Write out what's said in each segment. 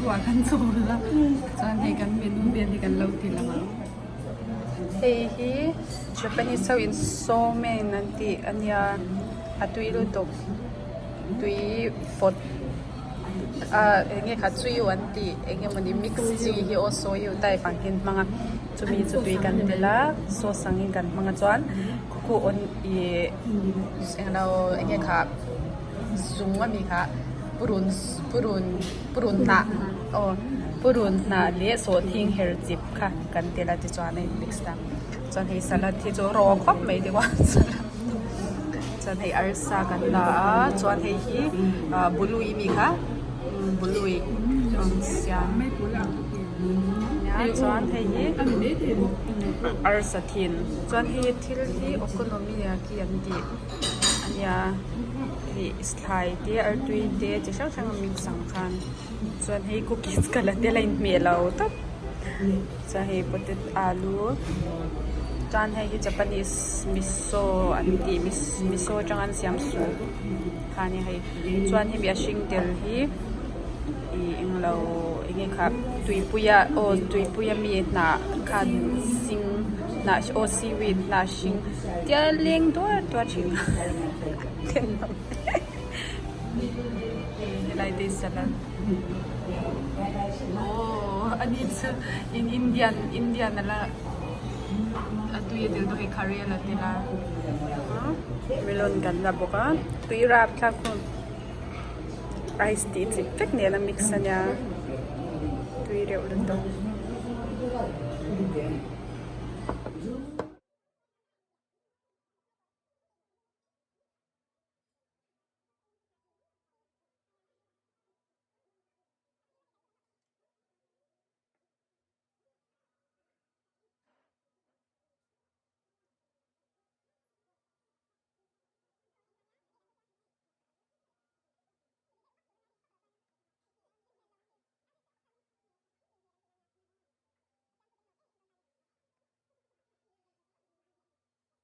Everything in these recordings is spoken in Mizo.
ah kan chawl a chuan hei kan menu vel hi kan lo ti lang ang. Hei hi Japanese ho in somen an tih a nia a tui lutuk tui vawt ah eng nge kha tui an tih eng emawni mix chi hi aw soyu type ang hi an hmang a chumi chu tui kan telh a sauce angin kan hmang a chuan khu on ih englo eng nge kha zung ami kha purun purun purun hnah aw purun hnah leh sawhthing her chip kha kan telh a tichuan a in mix ta chuan hei salad hi chu raw khawp mai te khuan salad chuan hei arsa kan la a chuan hei hi ah bului mi kha bului an siam nia chuan hei hi arsa thin chuan hei thil hi okonomiyaki an tih a nia ih thlai te artui te chi hrang hrang a mix ang khan chuan hei cookies ka la tel a inhmeh lo tawp chuan hei potato alu chuan hei hi japanese miso an tih miso atanga an siam soup kha a nia hei chuan hemi a hring tel hi ih englo enge kha tuipuia aw tuipuia mi hnah khan sing hnah aw seaweed hnah hring tia leng duar duar thin helai te salad aww ani chu in indian indian ala a tui a tel bawk hei curry ala tel a melon kan la bawk a tui rap thlak hun ice tih chi vek nen a mix a nia tui reuh lutuk.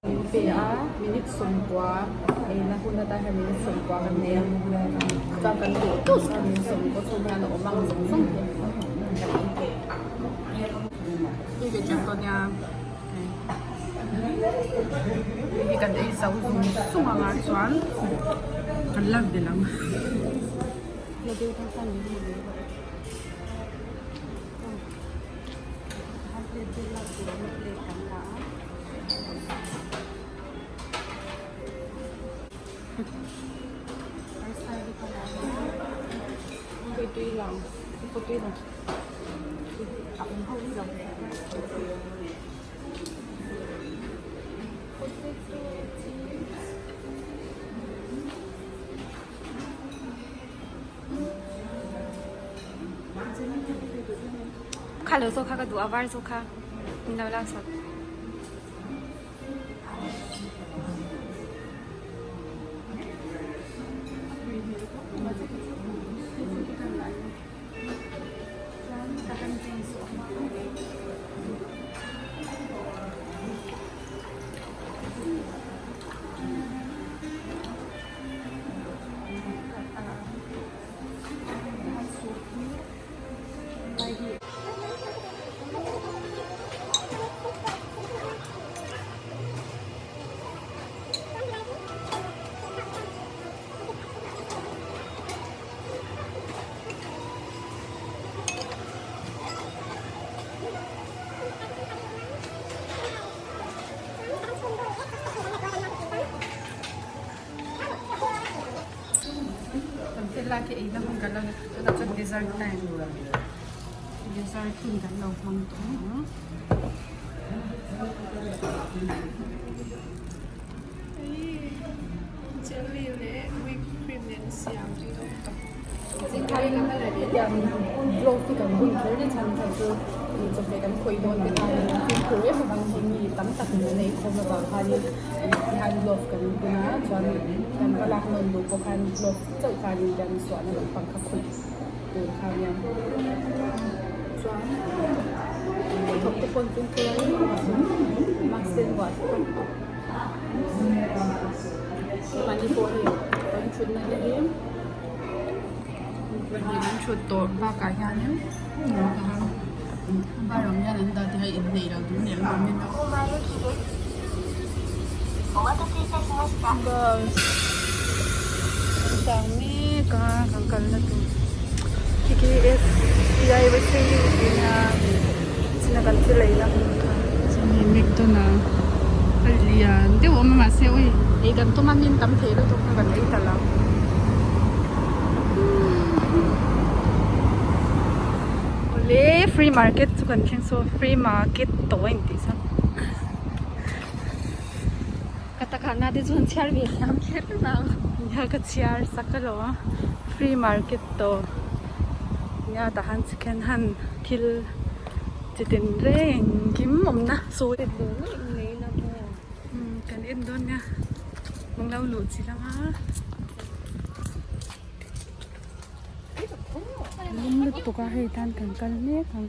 Min pe a minute sawmkua eina hun atan hian minute sawmkua kan nei a chuan kan duh duh chuan minute sawmkua chhung hian a awm ang zawng zawng hi kan ei thei hei ve teuh tawh nia hei hi kan ei zo zung zung ang a chuan kan la belh ang. Kha lo zawk kha ka duh a var zawk kha min lo laksak. Kan thil lak hi eina hun kan lo ni tunah chuan dessert time dessert hun kan lo hmang tawh ang jelly leh whipped cream nen siam tui dawn tak. Hetiang glove hi kan bun kher ni chhan kha chu chawhmeh kan khawih dawn te khanin fimkhur em avang hi mi tam tak in an ei khawm avang khanin tihan glove kan bun a chuan kan va lak nawn duh pawh khan glove chauh khanin kan suahna lampang kha khawih tur kha ania chuan thawk te pawh an fimkhur a mask te an vuah thlap a mahni pawh hei kan thutna te hi. Pahnih an thut tawh bakah hianin bar ang hian an dah te hi inneih loh tur nia awm in bus an tang mek a kan kalna tur khi khi SBI tih nia china kan thil ei na hmun kha chuan hei McDonald a lian deuh a awm a mahse ui ei kan tum a min tam thei lutuk a kan ei ta lo. Awle free market chu kan thleng saw free market tawh a intih chuan Ka takahna te chuan chhiar ve thiam kher nang. Nia ka chhiar sak alawm a free market tawh nia tah han second hand thil chi tin reng engkim awmna sawi kan en dawn nia. An lo luh chi lang a. Lum lutuk a hei tan kan kal mek ang.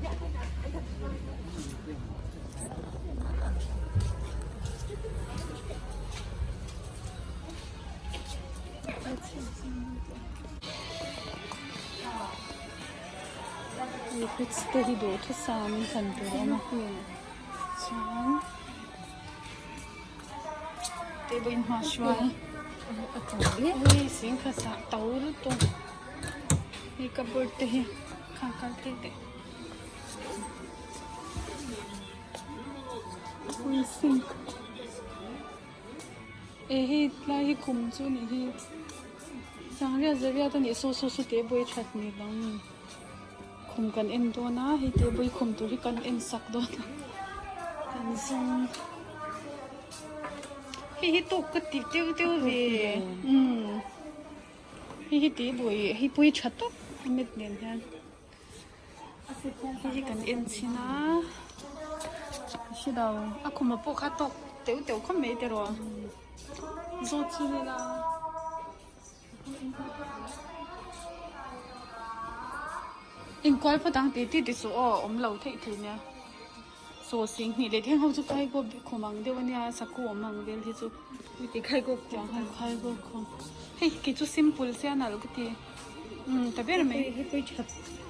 Fruits te hi duhthusam thlan tur a awm a chuan. Table in hma hruai hei singkha sah to lutuk hei cupboard te hi kha kal phei teh ui sink eh hei tlai hi khum chu a nih hi sangriat zariat a nih saw saw saw table hi that hmel ang khum kan en dawn a hei table khum tur hi kan en sak dawn a kan zawng hei hi tawk ka ti deuh deuh ve umm hei hi table hei pawh hi tha tawp a mat nen hian hei hi kan en chhin a ka hre lo a khum ah pawh kha tawk teuh teuh khawp mai te rawh zawt chhin ila. Inkual phawt ang tih tih ti suh aw awm lo theih thei nia saw sing hnih leh thleng ho chu khai kaw khum ang deuh ania saku awm ang vel hi chu ti khai kaw tiang hian khai kaw khum hei kei chu simple sia nalh ka ti umm ta ber mai hei pawh hi tha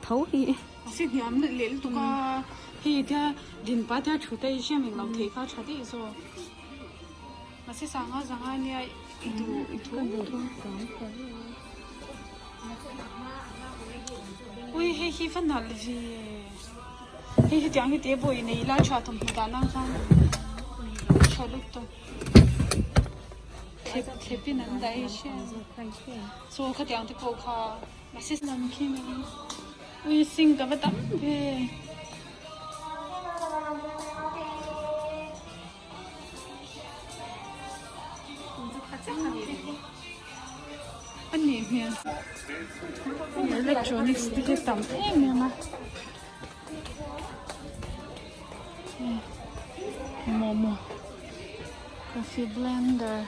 tho hi a si hniam leh lutuk a hei tia dinpa tia thu te hi hriam englo theih kha tha daih zawk. Mahse sanga zanga nia i duh i thu Ui hei hi va nalh ve hei hetiang hi te pawh i nei ila tha thawmhnaw dah nan khan tha lutuk thlep thlep in an dah hei hriat chaw khatiang te pawh kha mahse lam khi ui sink a va tam ve. A nih hmel electronics te hi tam em em a momo coffee blender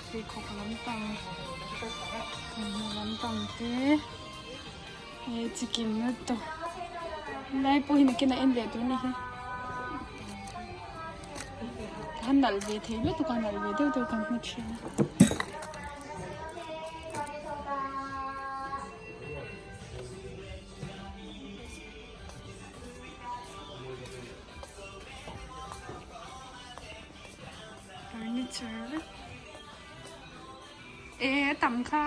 pheikhawk lampang thawmhnaw lampang te. Hei chikim lutuk helai pawh hi nakin a en leh tur a ni hi a nalh ve thei lutuk a nalh ve deuh deuh kan hmu thin a. Furniture vek e a tam kha.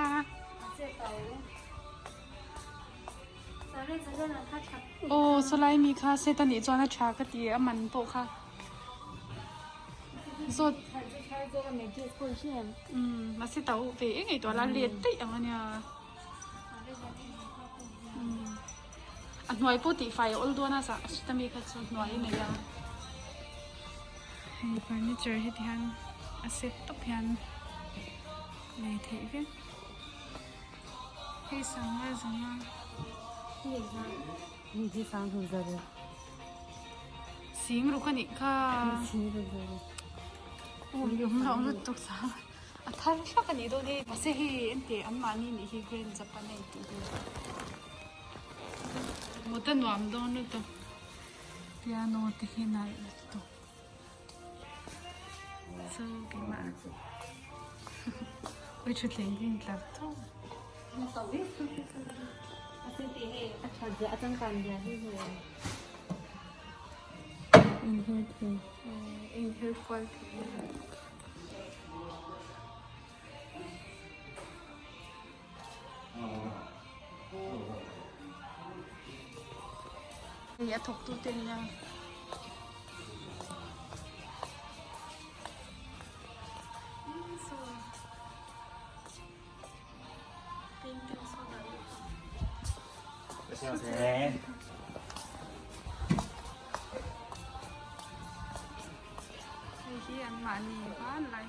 Aw sawlai mi kha set a nih chuan a tha ka ti a man pawh kha zawt umm mahse tau ve eng ei tawh la let daih ang ania umm a hnuai pawh tih fai a awl dawn a zah seta mi kha chu hnuai a nei a hei furniture hi ti hian a set tawp hian lei theih vek. Hei sanga zanga. Sing ruk anih kha. Awm lutuk sa. A thar hlak anih dawn hei. Mahse hei ente anmahni nih hi Grand Japan a intih hi. Mut a nuam dawn lutuk. Piano te hi nalh lutuk. So keimah. Ui thutthleng hi in tlar tho. Inher kual thei. Hei a thawk tu te nia. Hei hi an mahni hmanlai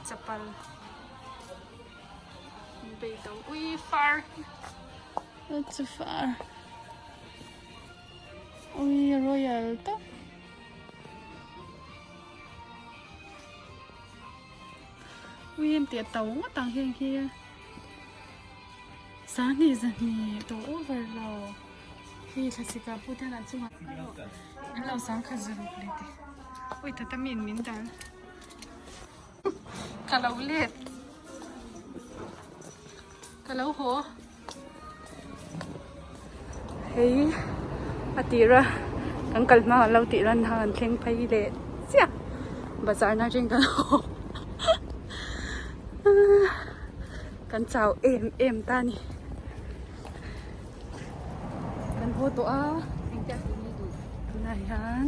chapal bei to ui far chu far ui royal tak ui em tih a to ngawt ang heng hi sanghnih zahnih to over lo hei thlasik ah pawh hian an chungah an lo sangkhat zaruk leh te ui tata mi in min dal. Ka lo let. Ka lo haw. Hei a tira kan kal hma lo tih ran kha kan thleng phei leh chiah. Bazar na atangin kan haw. Kan chau em em ta a ni. Kan haw tawh a. Tunah hian.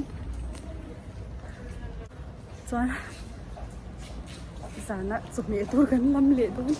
Chuan zana chawhmeh tur kan lam leh dawn.